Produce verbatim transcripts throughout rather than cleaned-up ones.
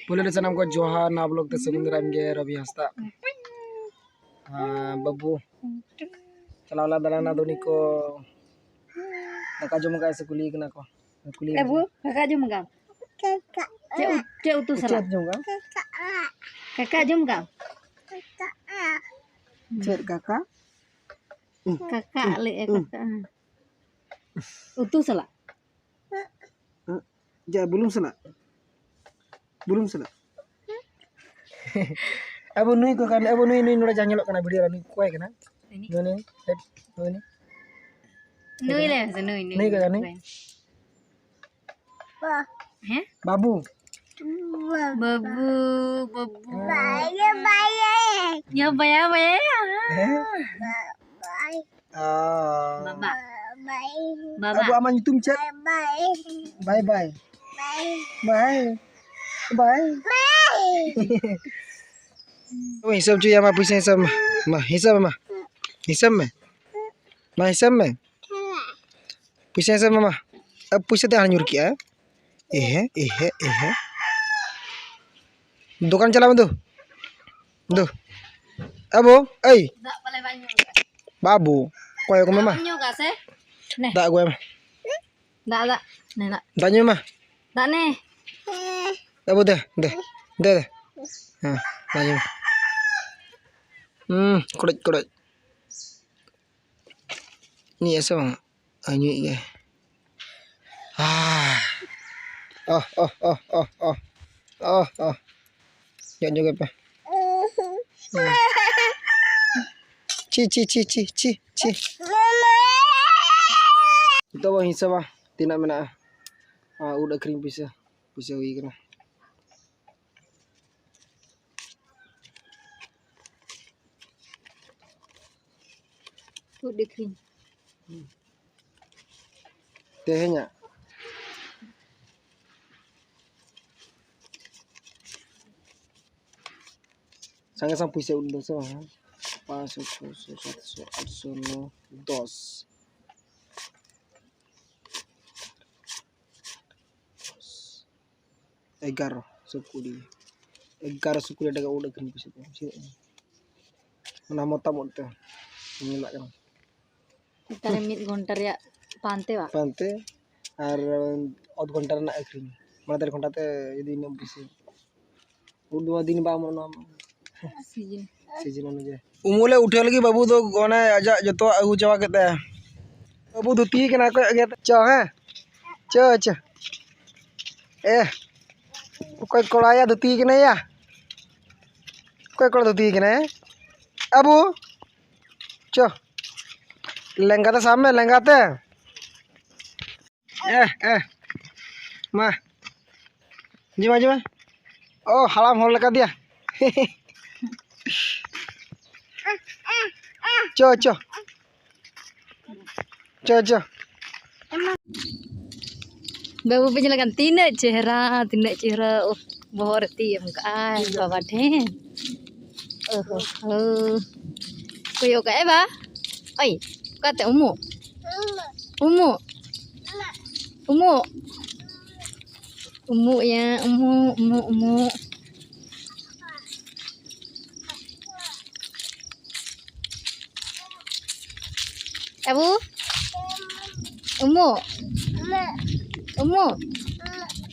ᱯᱳᱭᱞᱳ ᱨᱮ ᱥᱟᱱᱟᱢ ᱠᱚ ᱡᱚᱦᱟᱨ, ᱱᱟᱣᱟ ᱵᱞᱚᱜ ᱛᱮ ᱥᱟᱹᱜᱩᱱ ᱫᱟᱨᱟᱢ ᱜᱮ ᱨᱚᱵᱤ ᱦᱟᱸᱥᱫᱟ᱾ ᱟᱨ ᱵᱟᱹᱵᱩ ᱪᱟᱞᱟᱣ ᱞᱮᱱᱟ ᱫᱟᱬᱟᱱ, ᱟᱫᱚ ᱩᱱᱤ ᱠᱚ ᱫᱟᱠᱟ ᱡᱚᱢ ᱠᱟᱜᱼᱟ ᱥᱮ ᱠᱩᱞᱤᱭᱮ ᱠᱟᱱᱟ ᱠᱚ, ᱠᱩᱞᱤ ᱮ ᱵᱟᱹᱵᱩ, ᱠᱟᱠᱟ ᱡᱚᱢ ᱠᱟᱢ? ᱪᱮᱫ ᱩ-, ᱪᱮᱫ ᱩᱛᱩ ᱪᱮᱫ ᱥᱟᱞᱟᱜ? ᱡᱚᱢ ᱠᱟᱜᱼᱟ? ᱠᱟᱠᱟ ᱡᱚᱢ ᱠᱟᱢ? ᱪᱮᱫ ᱠᱟᱠᱟ? ᱠᱟᱠᱟ ᱞᱟᱹᱭᱮᱫᱼᱟ, ᱠᱟᱠᱟ᱾ ᱩᱛᱩ ᱥᱟᱞᱟᱜ? ᱡᱟ ᱵᱩᱞᱩᱝ ᱥᱟᱞᱟᱜ, ᱵᱩᱞᱩᱝ ᱥᱟᱞᱟᱜ᱾ ᱟᱵᱚ ᱱᱩᱭ ᱠᱚ ᱠᱟᱱ, ᱟᱵᱚ ᱱᱩᱭ, ᱱᱩᱭ ᱱᱚᱰᱮ ᱡᱟᱦᱟᱸ ᱧᱮᱞᱚᱜ ᱠᱟᱱᱟ ᱵᱷᱤᱰᱤᱭᱳ ᱨᱮ, ᱱᱩᱭ ᱚᱠᱚᱭ ᱠᱟᱱᱟ? ᱱᱩᱭ, ᱱᱩᱭ, ᱱᱩᱭ, ᱱᱩᱭ᱾ ᱱᱩᱭ ᱞᱟᱹᱭ ᱢᱮᱥᱮ, ᱱᱩᱭ, ᱱᱩᱭ᱾ ᱱᱩᱭ ᱠᱚ ᱠᱟᱱᱟ᱾ ᱦᱮᱸ? ᱵᱟᱹᱵᱩ᱾ ᱵᱟᱹᱵᱩ, ᱵᱟᱹᱵᱩ᱾ ᱵᱟᱭᱟ, ᱵᱟᱭᱟ᱾ ᱭᱟ, ᱵᱟᱭᱟ, ᱵᱟᱭᱟ᱾ ᱦᱮᱸ? ᱵᱟᱭ᱾ ᱚ᱾ ᱵᱟᱵᱟ᱾ ᱵᱟᱭ᱾ ᱵᱟᱵᱟ᱾ ᱟᱵᱚ ᱟᱢᱟᱜ ᱧᱩᱛᱩᱢ ᱪᱮᱫ? ᱵᱟᱭ᱾ ᱵᱟᱭ ᱵᱟᱭ᱾ ᱵᱟᱭ᱾ ᱵᱟᱭ᱾ ᱵᱟᱭ᱾ ᱵᱟᱭ᱾ ᱦᱤᱥᱟᱹᱵ ᱦᱚᱪᱚᱭᱟ, ᱢᱟ ᱯᱚᱭᱥᱟ ᱦᱤᱥᱟᱹᱵ ᱢᱮ᱾ ᱢᱟ ᱦᱤᱥᱟᱹᱵ ᱢᱮ, ᱢᱟ᱾ ᱦᱤᱥᱟᱹᱵ ᱢᱮ᱾ ᱢᱟ ᱦᱤᱥᱟᱹᱵ ᱢᱮ᱾ ᱯᱚᱭᱥᱟ ᱦᱤᱥᱟᱹᱵ ᱢᱮ, ᱢᱟ᱾ ᱟ, ᱯᱚᱭᱥᱟ ᱛᱮ ᱦᱟᱸᱜ ᱧᱩᱨ ᱠᱮᱜᱼᱟ᱾ ᱮᱦᱮ, ᱮᱦᱮ, ᱮᱦᱮ᱾ ᱫᱚᱠᱟᱱ ᱪᱟᱞᱟᱜ ᱢᱮ ᱫᱩ᱾ ᱫᱩ᱾ ᱟᱵᱚ, ᱮᱭ᱾ ᱫᱟᱜ ᱯᱟᱞᱮ ᱵᱟᱭ ᱧᱩ ᱠᱟᱜᱼᱟ᱾ ᱵᱟᱹᱵᱩ, ᱚᱠᱚᱭ ᱠᱚ ᱢᱮ, ᱢᱟ᱾ ᱫᱟᱜ ᱵᱟᱢ ᱧᱩ ᱠᱟᱜᱼᱟ ᱥᱮ? ᱱᱮ᱾ ᱫᱟᱜ ᱟᱹᱜᱩᱭ ᱢᱮ᱾ ᱫᱟᱜ, ᱫᱟᱜ᱾ ᱱᱮ, ᱫᱟᱜ᱾ ᱫᱟᱜ ᱧᱩᱭ ᱢᱮ᱾ ᱫᱟᱜ ᱱᱮ᱾ ᱟᱵᱚ ᱫᱮ, ᱫᱮ᱾ ᱫᱮ, ᱫᱮ᱾ ᱦᱮᱸ, ᱫᱟᱜ ᱧᱩᱭ ᱢᱮ᱾ ᱦᱩᱸ, ᱠᱚᱲᱚᱡ, ᱠᱚᱲᱚᱡ᱾ ᱧᱩᱭᱮᱫ ᱥᱮ ᱵᱟᱝ? ᱟᱨ ᱧᱩᱭᱮᱫ ᱜᱮ᱾ ᱟᱦ᱾ ᱚᱦ, ᱚᱦ, ᱚᱦ, ᱚᱦ, ᱚᱦ᱾ ᱚᱦ, ᱚᱦ᱾ ᱡᱚᱜ ᱧᱚᱜ ᱯᱮ᱾ ᱪᱤ, ᱪᱤ, ᱪᱤ᱾ ᱱᱤᱛᱚᱜ ᱵᱚᱱ ᱦᱤᱥᱟᱹᱵᱟ ᱛᱤᱱᱟᱹᱜ ᱢᱮᱱᱟᱜᱼᱟ᱾ ᱟᱨ ᱩᱫ ᱟᱹᱠᱷᱨᱤᱧ ᱯᱩᱭᱥᱟᱹ, ᱯᱩᱭᱥᱟᱹ ᱦᱩᱭ ᱠᱟᱱᱟ᱾ ᱩᱫ ᱟᱹᱠᱷᱨᱤᱧ᱾ ᱛᱮᱦᱮᱧᱟᱜ᱾ ᱥᱟᱸᱜᱮ ᱥᱟᱝ ᱯᱩᱭᱥᱟᱹ ᱩᱰᱩᱠ ᱥᱮ ᱵᱟᱝ? ᱯᱟᱸᱪᱥᱚ, ᱪᱷᱚᱥᱚ, ᱥᱟᱛᱥᱚ, ᱟᱴᱥᱚ, ᱱᱚ, ᱫᱚᱥ᱾ ᱮᱜᱟᱨᱚ᱾ ᱥᱩᱠᱨᱤ, ᱮᱜᱟᱨᱚᱥᱚ ᱠᱩᱲᱤ ᱴᱟᱠᱟ ᱩᱴ ᱟᱹᱠᱷᱨᱤᱧ ᱠᱚ ᱥᱮᱫ ᱠᱚ, ᱵᱩᱡᱷᱟᱹᱣ ᱠᱮᱫᱟ? ᱚᱱᱟ ᱢᱚᱛᱟᱢ ᱩᱴ ᱛᱮ ᱧᱮᱞᱟᱜ ᱠᱟᱱᱟ᱾ ᱱᱮᱛᱟᱨ ᱢᱤᱫ ᱜᱷᱚᱱᱴᱟ ᱨᱮᱭᱟᱜ ᱯᱟᱱᱛᱮ ᱵᱟ? ᱯᱟᱱᱛᱮ ᱟᱨ ᱚᱫᱷ ᱜᱷᱚᱱᱴᱟ ᱨᱮᱱᱟᱜ ᱟᱹᱠᱷᱨᱤᱧ, ᱢᱟᱱᱮ ᱰᱮᱲ ᱜᱷᱚᱱᱴᱟ ᱛᱮ ᱡᱩᱫᱤ ᱤᱱᱟᱹᱜ ᱯᱩᱭᱥᱟᱹ ᱩᱫ ᱫᱚ ᱫᱤᱱ ᱵᱟᱝ ᱚᱢᱚᱱᱚᱜᱼᱟ᱾ ᱥᱤᱡᱤᱱ᱾ ᱥᱤᱡᱤᱱ ᱚᱱᱩᱡᱟᱭᱤ᱾ ᱩᱢᱩᱞᱮ ᱩᱴᱷᱟᱹᱣ ᱞᱟᱹᱜᱤᱫ ᱵᱟᱹᱵᱩ ᱫᱚ ᱚᱱᱮ ᱟᱡᱟᱜ ᱡᱚᱛᱚᱣᱟᱜ ᱟᱹᱜᱩ ᱪᱟᱵᱟ ᱠᱮᱫ ᱛᱟᱭᱟ᱾ ᱵᱟᱹᱵᱩ ᱫᱷᱩᱛᱤ ᱠᱟᱱᱟ, ᱠᱚᱭᱚᱜ ᱜᱮ ᱪᱚ, ᱦᱮᱸ? ᱪᱚ, ᱪᱚ᱾ ᱮ, ᱚᱠᱚᱭ ᱠᱚᱲᱟᱭᱟ ᱫᱷᱩᱛᱤ ᱠᱟᱱᱟᱭᱟ? ᱚᱠᱚᱭ ᱠᱚᱲᱟ ᱫᱷᱩᱛᱤ ᱠᱟᱱᱟᱭ? ᱟᱵᱩ, ᱪᱚ᱾ ᱞᱮᱸᱜᱟ ᱛᱮ ᱥᱟᱵ ᱢᱮ, ᱞᱮᱸᱜᱟ ᱛᱮ᱾ ᱮ, ᱮ᱾ ᱢᱟ᱾ ᱡᱤᱢᱟ, ᱡᱤᱢᱟ᱾ ᱚ, ᱦᱟᱲᱟᱢ ᱦᱚᱲ ᱞᱮᱠᱟ ᱫᱮᱭᱟ᱾ ᱪᱚ, ᱪᱚ᱾ ᱪᱚ, ᱪᱚ᱾ ᱵᱟᱹᱵᱩ ᱯᱮ ᱧᱮᱞ ᱠᱟᱱ ᱛᱤᱱᱟᱹᱜ ᱪᱮᱦᱨᱟ, ᱛᱤᱱᱟᱹᱜ ᱪᱮᱦᱨᱟ᱾ ᱳᱦ, ᱵᱚᱦᱚᱜ ᱨᱮ ᱛᱤ ᱮᱢ ᱠᱟᱜᱼᱟᱭ ᱵᱟᱵᱟ ᱴᱷᱮᱱ᱾ ᱳᱦᱳ ᱦᱳ᱾ ᱠᱚᱭᱚᱜ ᱠᱟᱜᱼᱟᱭ ᱵᱟ᱾ ᱳᱭ, ᱚᱠᱟᱛᱮ ᱩᱢᱩᱜ? ᱩᱢᱩᱜ᱾ ᱩᱢᱩᱜ᱾ ᱩᱢᱩᱜ ᱭᱟ, ᱩᱢᱩᱜ, ᱩᱢᱩᱜ, ᱩᱢᱩᱜ᱾ ᱟᱵᱩ? ᱩᱢᱩᱜ? ᱩᱢᱩᱜ?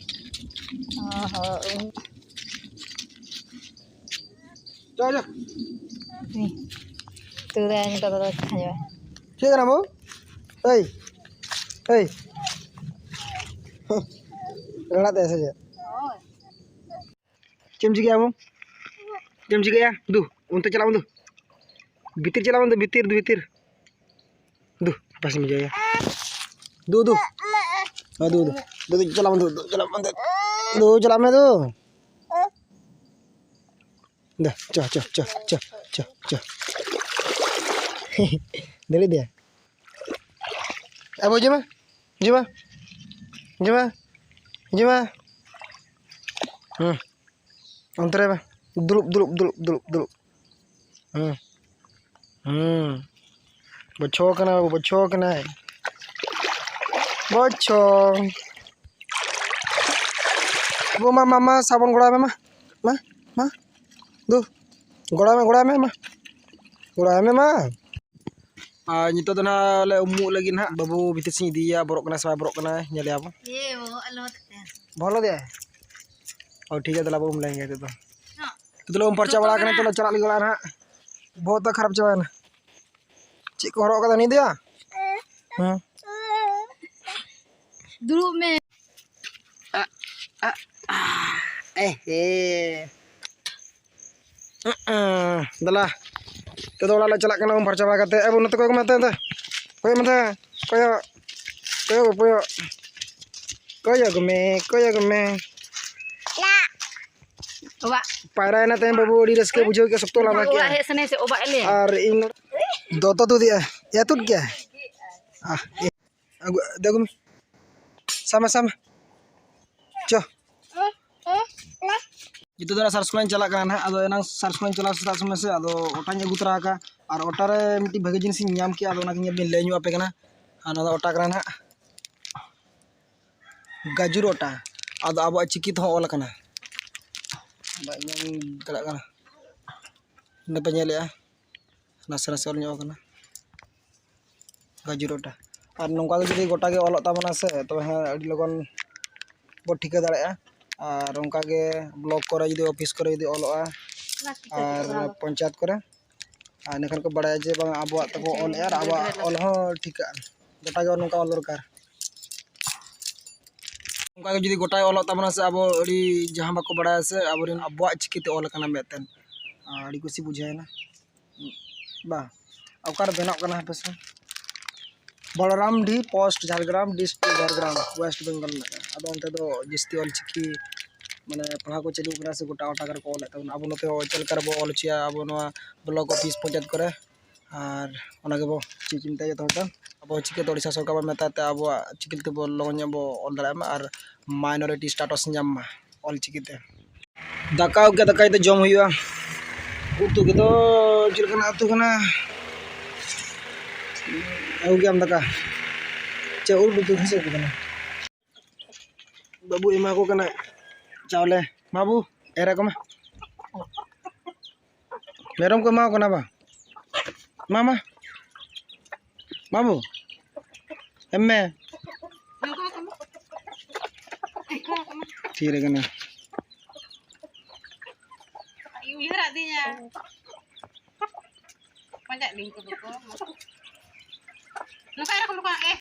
ᱚ ᱦᱚᱸ, ᱩᱢᱩᱜ᱾ ᱪᱚ, ᱪᱚ᱾ ᱛᱩ ᱫᱟᱭ ᱱᱤᱛᱚᱜ ᱫᱚ ᱠᱷᱟᱸᱡᱚ᱾ ᱪᱮᱫ ᱠᱟᱱᱟ ᱵᱟᱹᱵᱩ? ᱮᱭ, ᱮᱭ᱾ ᱨᱟᱲᱟᱜ ᱛᱟᱭᱟ ᱥᱮ ᱪᱮᱫ? ᱪᱮᱫ ᱮᱢ ᱪᱤᱠᱟᱹᱭᱟ ᱵᱟᱹᱵᱩ? ᱪᱮᱫ ᱮᱢ ᱪᱤᱠᱟᱹᱭᱟ? ᱫᱩ, ᱚᱱᱛᱮ ᱪᱟᱞᱟᱜ ᱢᱮ ᱫᱩ᱾ ᱵᱷᱤᱛᱤᱨ ᱪᱟᱞᱟᱜ ᱢᱮ ᱫᱩ, ᱵᱷᱤᱛᱤᱨ, ᱫᱩ, ᱵᱷᱤᱛᱤᱨ᱾ ᱫᱩ, ᱦᱟᱯᱮ ᱥᱮᱧ ᱵᱩᱡᱷᱟᱹᱣᱮᱭᱟ᱾ ᱫᱩ, ᱫᱩ᱾ ᱦᱮᱸ, ᱫᱩ, ᱫᱩ᱾ ᱫᱩ, ᱫᱩ, ᱪᱟᱞᱟᱜ ᱢᱮ ᱫᱩ, ᱫᱩ, ᱪᱟᱞᱟᱜ ᱢᱮ ᱫᱩ᱾ ᱫᱩ, ᱪᱟᱞᱟᱜ ᱢᱮ ᱫᱩ᱾ ᱫᱮ, ᱪᱚ, ᱪᱚ, ᱪᱚ᱾ ᱫᱟᱹᱲ ᱤᱫᱤᱭᱟ᱾ ᱟᱵᱚ ᱦᱤᱡᱩᱜ ᱢᱮ, ᱦᱤᱡᱩᱜ ᱢᱮ, ᱦᱤᱡᱩᱜ ᱢᱮ, ᱦᱤᱡᱩᱜ ᱢᱮ᱾ ᱦᱩᱸ᱾ ᱚᱱᱛᱮ ᱨᱮ ᱫᱩᱲᱩᱵ, ᱫᱩᱲᱩᱵ, ᱫᱩᱲᱩᱵ, ᱫᱩᱲᱩᱵ, ᱫᱩᱲᱩᱵ᱾ ᱦᱩᱸ᱾ ᱦᱩᱸ᱾ ᱵᱚᱪᱷᱚ ᱠᱟᱱᱟᱭ ᱵᱟᱹᱵᱩ, ᱵᱚᱪᱷᱚ ᱠᱟᱱᱟᱭ᱾ ᱵᱚᱪᱷᱚ᱾ ᱜᱚ, ᱢᱟ, ᱢᱟ, ᱢᱟ, ᱥᱟᱵᱚᱱ ᱜᱚᱲᱟᱣ ᱢᱮ, ᱢᱟ᱾ ᱢᱟ, ᱢᱟ᱾ ᱫᱩ᱾ ᱜᱚᱲᱟᱣ ᱢᱮ, ᱜᱚᱲᱟᱣ ᱢᱮ, ᱢᱟ᱾ ᱜᱚᱲᱟᱣ ᱢᱮ, ᱢᱟ᱾ ᱟᱨ ᱱᱤᱛᱚᱜ ᱫᱚ ᱱᱟᱦᱟᱜ ᱞᱮ ᱩᱢᱩᱜ ᱞᱟᱹᱜᱤᱫ ᱱᱟᱦᱟᱜ᱾ ᱵᱟᱹᱵᱩ ᱵᱷᱤᱛᱤᱨ ᱥᱮᱫ ᱤᱧ ᱤᱫᱤᱭᱮᱭᱟ, ᱵᱚᱨᱚᱜ ᱠᱟᱱᱟᱭ ᱥᱮ ᱵᱟᱭ ᱵᱚᱨᱚᱜ ᱠᱟᱱᱟᱭ, ᱧᱮᱞᱮᱭᱟ ᱵᱚᱱ᱾ ᱮ, ᱵᱚᱦᱚᱜ ᱟᱞᱚ ᱦᱚᱛᱮ᱾ ᱵᱚᱦᱚᱜ ᱞᱮᱫᱮᱭᱟᱭ? ᱚ, ᱴᱷᱤᱠ ᱜᱮᱭᱟ, ᱫᱮᱞᱟ ᱵᱚ ᱩᱢ ᱞᱮᱱ ᱜᱮ ᱱᱤᱛᱚᱜ ᱫᱚ᱾ ᱦᱚᱸ᱾ ᱱᱤᱛᱚᱜ ᱞᱮ ᱩᱢ ᱯᱷᱟᱨᱪᱟ ᱡᱚᱛᱚ ᱵᱟᱲᱟ ᱠᱟᱱᱟ, ᱠᱟᱱᱟ᱾ ᱱᱤᱛᱚᱜ ᱞᱮ ᱪᱟᱞᱟᱜ ᱞᱟᱹᱜᱤᱫ ᱚᱲᱟᱜ ᱱᱟᱦᱟᱜ᱾ ᱵᱚᱦᱚᱜ ᱫᱚ ᱠᱷᱟᱨᱟᱯ ᱪᱟᱵᱟᱭᱮᱱᱟ᱾ ᱪᱮᱫ ᱠᱚ ᱦᱚᱨᱚᱜ ᱠᱟᱫᱟ ᱱᱤᱭᱟᱹ ᱫᱚᱭᱟ? ᱦᱮᱸ᱾ ᱫᱩᱲᱩᱵ ᱢᱮ᱾ ᱟ, ᱟ, ᱟ, ᱮ, ᱦᱮ᱾ ᱫᱮᱞᱟ, ᱱᱤᱛᱚᱜ ᱫᱚ ᱚᱲᱟᱜ ᱞᱮ ᱪᱟᱞᱟᱜ ᱠᱟᱱᱟ, ᱩᱢ ᱯᱷᱟᱨᱪᱟ ᱵᱟᱲᱟ ᱠᱟᱛᱮ᱾ ᱮ ᱵᱟᱹᱵᱩ, ᱱᱚᱛᱮ ᱠᱚᱭᱚᱜ ᱢᱮ, ᱱᱚᱛᱮ, ᱱᱚᱛᱮ᱾ ᱠᱚᱭᱚᱜ ᱢᱮ, ᱱᱚᱛᱮ᱾ ᱠᱚᱭᱚᱜ᱾ ᱠᱚᱭᱚᱜ, ᱠᱚᱭᱚᱜ᱾ ᱠᱚᱭᱚᱜ ᱢᱮ, ᱠᱚᱭᱚᱜ ᱢᱮ᱾ ᱚᱵᱟᱜ᱾ ᱯᱟᱭᱨᱟᱭᱮᱱᱟ ᱛᱮᱦᱮᱧ ᱵᱟᱹᱵᱩ, ᱟᱹᱰᱤ ᱨᱟᱹᱥᱠᱟᱹ ᱵᱩᱡᱷᱟᱹᱣ ᱠᱮᱫᱟ, ᱥᱚᱠᱛᱚ ᱞᱟᱸᱫᱟ ᱠᱮᱫᱼᱟ᱾ ᱚᱵᱟᱜ ᱦᱮᱡ ᱥᱟᱱᱟᱭᱟ ᱥᱮ ᱚᱵᱟᱜ ᱮᱱᱮ? ᱟᱨ ᱤᱧ ᱫᱚᱛᱚ ᱛᱩᱫ ᱮᱫᱼᱟ, ᱮ ᱛᱩᱫ ᱠᱮᱫᱼᱟ᱾ ᱟᱦ, ᱮ᱾ ᱟᱹᱜᱩ, ᱫᱮ ᱟᱹᱜᱩ ᱢᱮ᱾ ᱥᱟᱵ ᱢᱮ, ᱥᱟᱵ ᱢᱮ᱾ ᱪᱚ᱾ ᱱᱤᱛᱚᱜ ᱫᱚ ᱥᱟᱨ ᱥᱠᱩᱞ ᱤᱧ ᱪᱟᱞᱟᱜ ᱠᱟᱱᱟ ᱱᱟᱦᱟᱜ᱾ ᱟᱫᱚ ᱮᱱᱟᱝ ᱥᱟᱨ ᱥᱠᱩᱞ ᱤᱧ ᱪᱟᱞᱟᱣ ᱥᱮᱛᱟᱜ ᱥᱚᱢᱚᱭ ᱥᱮ, ᱟᱫᱚ ᱚᱴᱟᱧ ᱟᱹᱜᱩ ᱛᱚᱨᱟ ᱟᱠᱟᱫᱼᱟ᱾ ᱟᱨ ᱚᱴᱟ ᱨᱮ ᱢᱤᱫᱴᱤᱡ ᱵᱷᱟᱹᱜᱤ ᱡᱤᱱᱤᱥ ᱤᱧ ᱧᱟᱢ ᱠᱮᱫᱼᱟ, ᱟᱫᱚ ᱚᱱᱟ ᱜᱮ ᱤᱧ ᱞᱟᱹᱭ ᱧᱚᱜ ᱟᱯᱮ ᱠᱟᱱᱟ᱾ ᱟᱨ ᱱᱚᱣᱟ ᱫᱚ ᱚᱴᱟ ᱠᱟᱱᱟ ᱱᱟᱦᱟᱜ, ᱜᱟᱡᱚᱨ ᱚᱴᱟ᱾ ᱟᱫᱚ ᱟᱵᱚᱣᱟᱜ ᱪᱤᱠᱤ ᱛᱮᱦᱚᱸ ᱚᱞ ᱟᱠᱟᱱᱟ, ᱵᱟᱭ ᱧᱟᱢ ᱫᱟᱲᱮᱭᱟᱜ ᱠᱟᱱᱟ᱾ ᱱᱚᱰᱮ ᱯᱮ ᱧᱮᱞᱮᱜᱼᱟ, ᱱᱟᱥᱮ ᱱᱟᱥᱮ ᱚᱞ ᱧᱚᱜ ᱟᱠᱟᱱᱟ᱾ ᱜᱟᱡᱚᱨ ᱚᱴᱟ᱾ ᱟᱨ ᱱᱚᱝᱠᱟ ᱜᱮ ᱡᱩᱫᱤ ᱜᱚᱴᱟ ᱜᱮ ᱚᱞᱚᱜ ᱛᱟᱵᱚᱱᱟ ᱥᱮ, ᱛᱚᱵᱮ ᱦᱮᱸ, ᱟᱹᱰᱤ ᱞᱚᱜᱚᱱ ᱵᱚ ᱴᱷᱤᱠᱟᱹ ᱫᱟᱲᱮᱭᱟᱜᱼᱟ᱾ ᱟᱨ ᱚᱱᱠᱟ ᱜᱮ ᱵᱞᱚᱠ ᱠᱚᱨᱮ ᱡᱩᱫᱤ, ᱚᱯᱷᱤᱥ ᱠᱚᱨᱮ ᱡᱩᱫᱤ ᱚᱞᱚᱜᱼᱟ, ᱟᱨ ᱯᱚᱧᱪᱟᱭᱮᱛ ᱠᱚᱨᱮ, ᱟᱨ ᱤᱱᱟᱹᱠᱷᱟᱱ ᱠᱚ ᱵᱟᱲᱟᱭᱟ ᱡᱮ ᱵᱟᱝ, ᱟᱵᱚᱣᱟᱜ ᱛᱟᱠᱚ ᱚᱞᱮᱜᱼᱟ ᱟᱨ ᱟᱵᱚᱣᱟᱜ ᱚᱞ ᱦᱚᱸ ᱴᱷᱤᱠᱟᱹᱜᱼᱟ᱾ ᱜᱚᱴᱟ ᱜᱮ ᱱᱚᱝᱠᱟ ᱚᱞ ᱫᱚᱨᱠᱟᱨ᱾ ᱚᱱᱠᱟ ᱜᱮ ᱡᱩᱫᱤ ᱜᱚᱴᱟᱭ ᱚᱞᱚᱜ ᱛᱟᱵᱚᱱᱟ ᱥᱮ, ᱟᱵᱚ ᱟᱹᱰᱤ ᱡᱟᱦᱟᱸ ᱵᱟᱠᱚ ᱵᱟᱲᱟᱭᱟ ᱥᱮ, ᱟᱵᱚᱨᱮᱱ ᱟᱵᱚᱣᱟᱜ ᱪᱤᱠᱤᱛᱮ ᱚᱞ ᱟᱠᱟᱱᱟ ᱢᱮᱫᱴᱮᱱ, ᱟᱹᱰᱤ ᱠᱩᱥᱤ ᱵᱩᱡᱷᱟᱹᱣᱮᱱᱟ᱾ ᱵᱟᱝ, ᱚᱠᱟᱨᱮ ᱵᱮᱱᱟᱜ ᱠᱟᱱᱟ ᱦᱟᱯᱮ ᱥᱮ? Balramdih post, Jhargram district, Jhargram, west Bengal ᱨᱮᱱᱟᱜ ᱠᱟᱱᱟ᱾ ᱟᱫᱚ ᱚᱱᱛᱮ ᱫᱚ ᱡᱟᱹᱥᱛᱤ ᱚᱞᱪᱤᱠᱤ ᱢᱟᱱᱮ ᱯᱟᱲᱦᱟᱣ ᱠᱚ ᱪᱟᱹᱞᱩ ᱠᱟᱱᱟ ᱥᱮ, ᱜᱚᱴᱟ ᱚᱴᱟ ᱠᱚᱨᱮ ᱠᱚ ᱚᱞᱮᱫ ᱛᱟᱵᱚᱱᱟ᱾ ᱟᱵᱚ ᱱᱚᱛᱮ ᱦᱚᱸ ᱪᱮᱫ ᱞᱮᱠᱟ ᱨᱮᱵᱚ ᱚᱞ ᱦᱚᱪᱚᱭᱟ, ᱟᱵᱚ ᱱᱚᱣᱟ ᱵᱞᱚᱠ ᱚᱯᱷᱤᱥ ᱯᱚᱧᱪᱟᱭᱮᱛ ᱠᱚᱨᱮ, ᱟᱨ ᱚᱱᱟ ᱜᱮᱵᱚ ᱪᱤᱱᱛᱟᱹᱭᱟ ᱡᱚᱛᱚ ᱦᱚᱲ ᱫᱚ᱾ ᱟᱵᱚ ᱪᱤᱠᱟᱹᱛᱮ ᱳᱰᱤᱥᱟ ᱥᱚᱨᱠᱟᱨ ᱵᱚᱱ ᱢᱮᱛᱟᱭ ᱛᱮ ᱟᱵᱚᱣᱟᱜ ᱪᱤᱠᱤ ᱛᱮᱵᱚ ᱞᱚᱜᱚᱱ ᱧᱚᱜ ᱵᱚ ᱚᱞ ᱫᱟᱲᱮᱭᱟᱜ ᱢᱟ ᱟᱨ ᱢᱟᱭᱱᱚᱨᱤᱴᱤ ᱥᱴᱟᱴᱟᱥ ᱧᱟᱢ ᱢᱟ ᱚᱞᱪᱤᱠᱤ ᱛᱮ᱾ ᱫᱟᱠᱟ ᱟᱹᱜᱩ ᱠᱮᱫ, ᱫᱟᱠᱟ ᱤᱫᱤ ᱡᱚᱢ ᱦᱩᱭᱩᱜᱼᱟ᱾ ᱩᱛᱩ ᱠᱚᱫᱚ ᱪᱮᱫ ᱞᱮᱠᱟᱱᱟᱜ ᱩᱛᱩ ᱠᱟᱱᱟ? ᱟᱹᱜᱩ ᱠᱮᱫᱟᱢ ᱫᱟᱠᱟ? ᱪᱮᱫ ᱩᱫ ᱩᱛᱩ ᱥᱮ ᱪᱮᱫ ᱠᱟᱱᱟ? ᱵᱟᱹᱵᱩ ᱮᱢᱟ ᱠᱚ ᱠᱟᱱᱟ᱾ ᱪᱟᱣᱞᱮ ᱢᱟᱵᱩ ᱮᱨᱟ ᱠᱚ ᱢᱟ᱾ ᱢᱮᱨᱚᱢ ᱠᱚ ᱮᱢᱟᱣ ᱠᱟᱱᱟ ᱵᱟ? ᱢᱟ, ᱢᱟ᱾ ᱵᱟᱹᱵᱩ, ᱮᱢ ᱢᱮ᱾ ᱛᱷᱤᱨ ᱟᱠᱟᱱᱟ᱾ ᱩᱭᱦᱟᱹᱨ ᱟᱹᱫᱤᱧᱟ᱾ ᱯᱟᱸᱡᱟᱭᱮᱫ ᱞᱤᱧ ᱠᱚᱫᱚ ᱠᱚ᱾ ᱱᱚᱝᱠᱟ ᱮᱨᱟ ᱠᱚ, ᱱᱚᱝᱠᱟ, ᱮ᱾